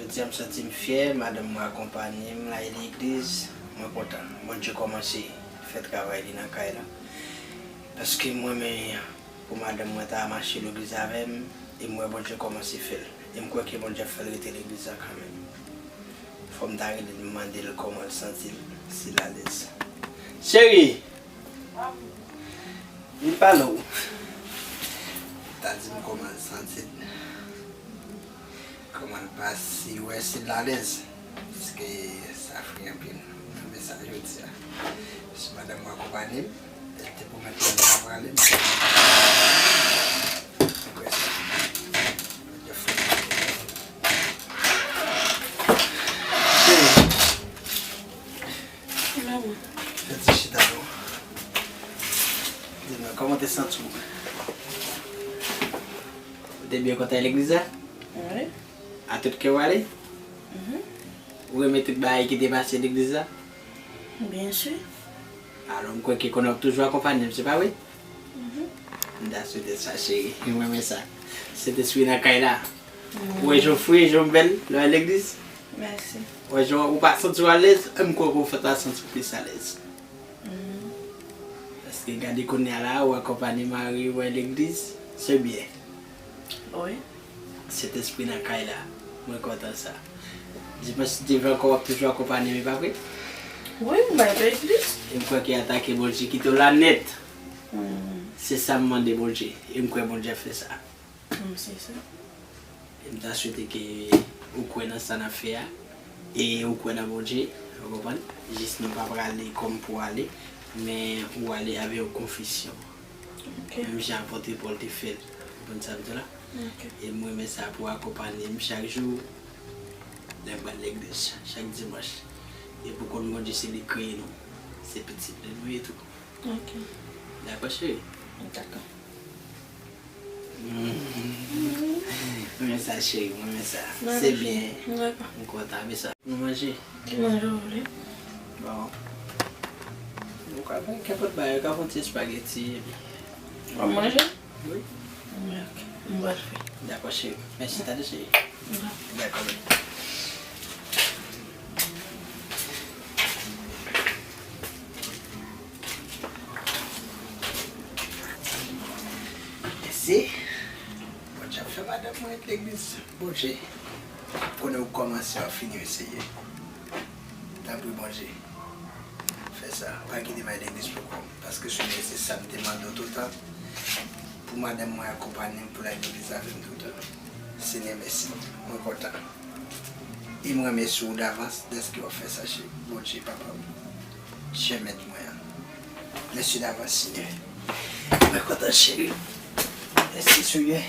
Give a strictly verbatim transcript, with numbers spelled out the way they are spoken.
Jodi a m santi m fyè, madanm mwen akonpanye m, l ale legliz, mwen kontan. Bondye kòmanse fè travay li nan kay la. Paske m renmen pou madanm mwen ta mache legliz avè m, e m wè Bondye kòmanse fè l. E m kwè ke Bondye ap fè l rete legliz la kanmenm. Fò m ta rele l, m mande l kòman l santi l, si l alèz. Cheri! Vin pale w. Ta di m kòman l santi l. Kòman l pase, wè si l alèz. Paske sa fre anpil. Mwen sa jodi a. Si madanm mwen akonpanye m, li te pwomèt mwen li ta prale, m kwè sa. Bondye fè. Cheri. Fè ti chita non. Di mwen, kòman w te santi w? Ou te byen kontan legliz la? Wi. A tout kè w ale? Mhm. Ou renmen tout bagay ki te pase legliz la? Byen si. Alò, m kwè ke konnen w ap toujou akonpanye m, se pa vre? Mhm. M ta swete sa, cheri. M renmen sa. Sentespri nan kay la. Ou wè jan w fre, jan w bèl, lè w al legliz? Mèsi. Ou wè jan w pa santi w alèz, m kwè ke w fè ta santi w plis alèz. Paske gade kounye a la, ou akonpanye mari w al legliz, se byen. Wi. Sentespri nan kay la, mwen kontan sa. Dimanch ki vin ankò w ap toujou akonpanye m, e pa vre? Wi, m bay legliz. E m kwè ke atake Bondye kite w la nèt. Se sa m mande Bondye, e m kwè Bondye ap fè sa. Mm, se sa. E m ta swete ke ou kwè nan sa n ap fè a, e ou kwè nan Bondye, ou konprann? Jis nou pa prale kòm pou ale, men ou ale avè yon konfesyon. Ok. Menm jan apot Pòl te fè l. Ou konprann sa m di w la? Ok. E m renmen sa pou akonpanye m chak jou, lè m pral legliz, chak dimanch. E pou konn Bondye se li kreye nou. Se pitit li nou ye tou. Ok. Dakò, cheri? Dakò. Mwen sa, cheri, mwen sa. Se byen. M kontan, men sa. Nou manje? Ki manje w vle? Bon. Nou ka fè kenpòt bagay, nou ka fè yon ti espageti, epi. W ap manje? Wi. Wi, ok. M pral fè. Dakò, cheri. Mèsi, tande, cheri. Dakò. Dakò, baby. Mèsi. Bondye ap fè madanm mwen ret legliz. Bondye, konnen ou kòmanse, w ap fini, eseye. Tanpri, Bondye, fè sa. Pa kite m al legliz pou kò m. Paske, Senyè, se sa m te mande w toutan. Pou madanm mwen akonpanye m, pou l al legliz avè m toutan. Senyè, mèsi. Mwen kontan. E m remèsye w davans dèske w ap fè sa, cheri. Bondye, papa m. Chè mèt mwen an. Mèsi davans, Senyè. Mwen kontan, cheri. Mèsi, Senyè.